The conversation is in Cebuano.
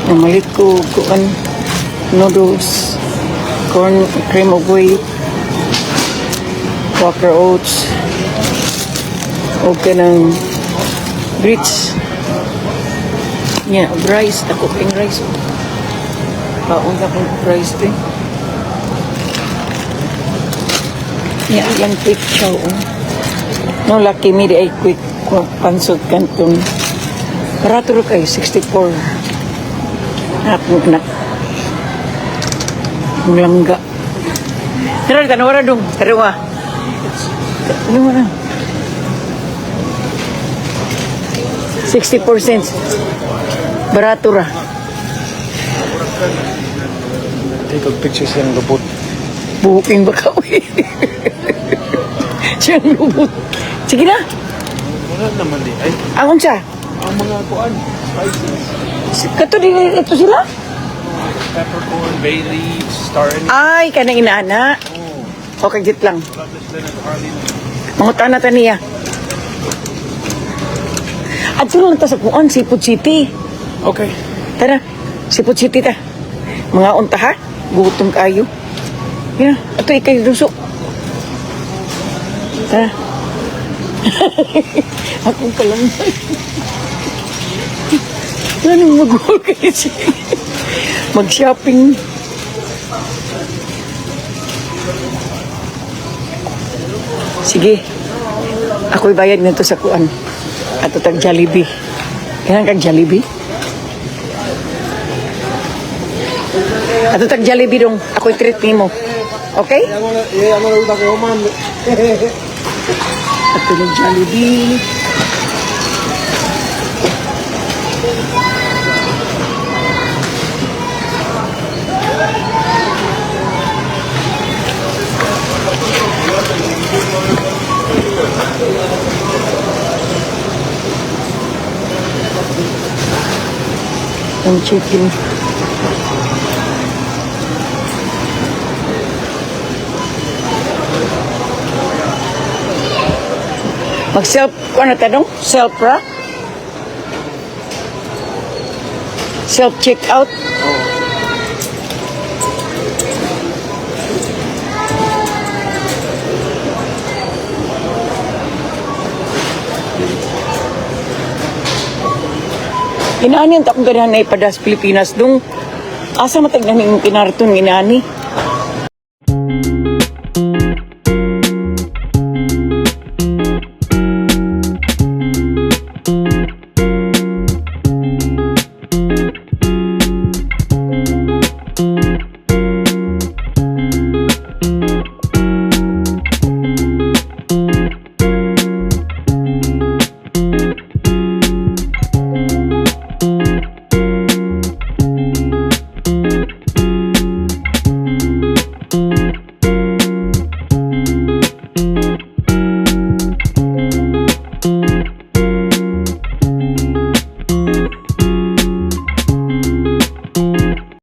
Namalit ko kuan noodles, corn, cream of wheat, Quaker Oats, o kanang grits. Yeah, og rice. Ako kayong rice. Baon na akong rice eh. Yeah, ilang quick chow. Oh. No, lucky me di ay quick pansod kantong. Barato ro kayo, 64. Akong anak. Ang langga. Tara, tanawara dong. Tara wa. Ano mo na? 64 cents. Barato ra. Take a picture siyang lubot. Buking baka uy. Siyang lubot. Sige na. Wala naman di. Ay, Akong siya. ang mga kuan, spices. Kato di ito sila. Peppercorn, bay leaves, star anise. Ay, kanang inaana. Oh, Okay, git lang. wala na sila nag-Harley. Mangutan na ta niya. Adto lang ta sa kuan, Seafood City. Okay. Tara, Seafood City ta. Mga unta ha, gutom kayo. Yeah, ato ikay luso. Tara. Akong kalamay. Ano mag kayo siya? Mag-shopping. Sige. Ako'y bayad nito sa kuan. Ato tag Jollibee. Kailan kag Jollibee? Ato tag Jollibee dong. Ako'y treat nimo. Okay? Ato ng Jollibee. Ang chicken. Mag-self, ano tanong? Self ra? Self check-out? Inaani ang takong ganahan na ipadas Pilipinas dong asa matag na ning kinarton inaani.